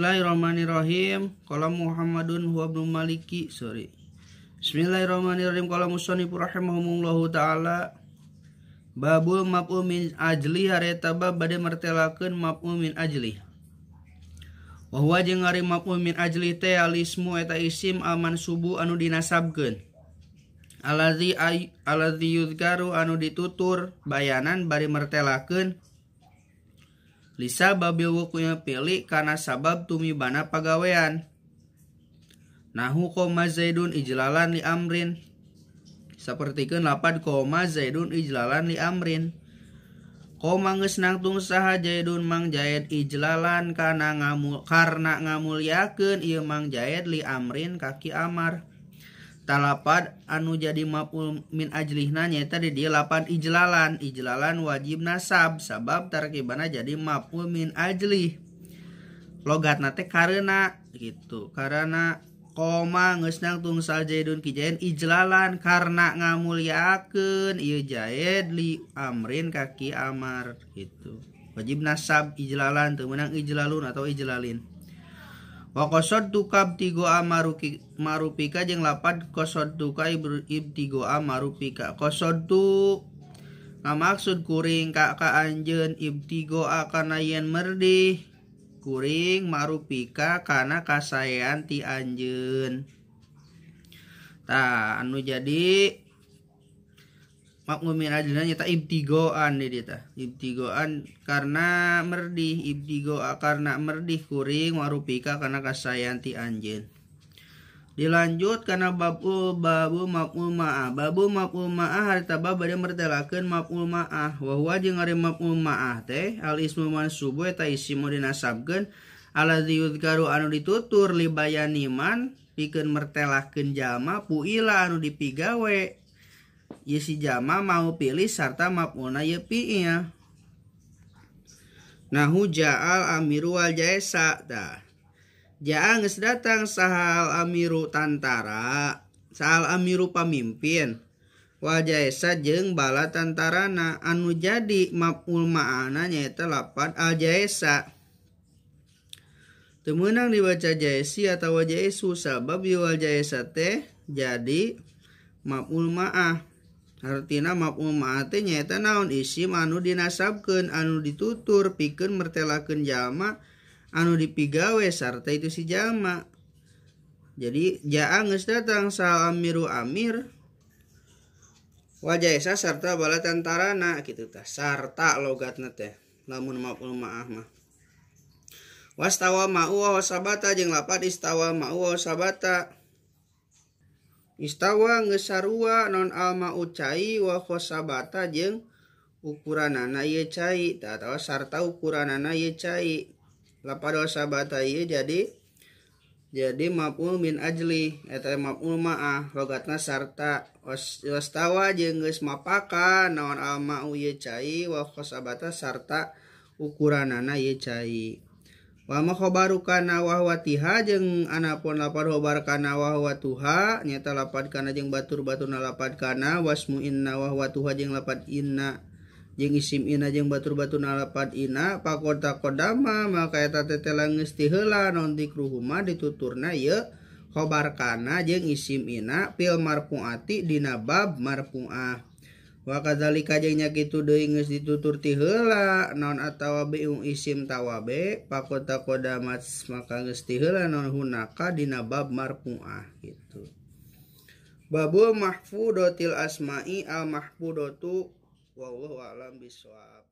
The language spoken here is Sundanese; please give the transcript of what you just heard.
Bismillahirrahmanirrahim. Qala Muhammadun huwa ibnu Maliki. Sorry. Bismillahirrahmanirrahim. Qala musannif rahimahumullahu taala. Babul maf'ul min ajli hareta bab bade martelakeun maf'ul min ajli. Wa huwa jeung ari maf'ul min ajli teh alismu eta isim al mansubu anu dinasabkeun. Allazi allazi yuzkaru anu ditutur bayanan bari martelakeun lisa babil wukunya pilih karena sabab tumibana pagawean. Nahu koma zaidun ijlalan li amrin. Sapertikeun lapad koma zaidun ijlalan li amrin. Koma geus nangtung saha zaidun mang jaid ijlalan kana ngamul karena ngamulyakeun ieu mang jaid li amrin kaki amar. Talapad anu jadi maf'ul min ajlihna nyaeta di dieu lapad ijlalan. Ijlalan wajib nasab sabab tarkibana jadi maf'ul min ajlih. Logatna teh karena gitu. Karena koma geus nangtung sajaidun ki jaid ijlalan karena ngamulyakeun ieu jaid li amrin ka ki amar gitu. Wajib nasab ijlalan teu meunang ijlalun atau ijlalin. Wa qasadtu kabtigoa maruki marupika jeung lapad qasadtu ka ibtigoa marupika. Qasadtu ngamaksud kuring ka ka anjeun ibtigoa kana yen merdih kuring marupika kana kasaean ti anjeun. Tah anu jadi maf'ul min ajlina nyata ibtigoan di dieu tah. Ibtigoan karena merdih, ibtigoa karena merdih kuring marupika kana kasaean ti anjeun. Dilanjut kana babu babu maf'ul ma'ah. Babu maf'ul ma'ah harita bab bade mertelakeun maf'ul ma'ah. Wa huwa jeung ari maf'ul ma'ah teh al ismu mansubu eta isim nu dinasabkeun allazi yuzkaru anu ditutur li bayaniman pikeun mertelakeun jalma puila anu dipigawe. Ieu si jalma mau pilih sarta maf'ulna ieu fi'il. Nahu ja'al amiru wal jaisa. Tah. Jaa geus datang sahal amiru tantara, sahal amiru pamimpin, wal jaisa jeung bala tantarana anu jadi maf'ul ma'ana nyaeta lapad al jaisa. Teu meunang dibaca jaisi atawa jaisu sabab ieu wal jaisa teh jadi maf'ul ma'ah. Artina maf'ul ma'ah teh nyaeta naon isim anu dinasabkeun anu ditutur pikeun mertelakeun jalma anu dipigawe sarta itu si jalma. Jadi jaa geus datang sal amiru amir wa jaisa sarta bala tantarana kitu tah. Sarta logatna teh lamun maf'ul ma'ah mah. Wastawa ma'u wa sabata jeung lapad istawa ma'u wa sabata. Istawa geus sarua non al ma'u cai wa khosabata jeung ukuranana ieu cai tah atawa sarta ukuranana ieu cai. Lapad sabata ieu jadi maf'ul min ajli eta maf'ul ma'ah logatna sarta. Wastawa jeung geus mapaka naon al ma'u ieu cai wa khosabata sarta ukuranana ieu cai. Wa ma khabaru kana wa huwa tiha jeung anapun lapad khobar kana wa huwa tuha nyaeta lapad kana jeung batur-baturna lapad kana wasmu inna wa huwa tuha jeung lapad inna jeung isim inna jeung batur-baturna lapad inna faqad taqaddama maka eta teh geus ti heula naon dikruhuma dituturna ieu khobar kana jeung isim inna fil marfuati dina bab marfuah. Wa kadzalika jeung nya kitu deui geus ditutur ti heula naon atawa biung isim tawabe faqad taqaddamat maka geus ti heula naon hunaka dina bab marfuah gitu. Babul mahfudatil asma'i al mahfudatu wallahu a'lam bissawab.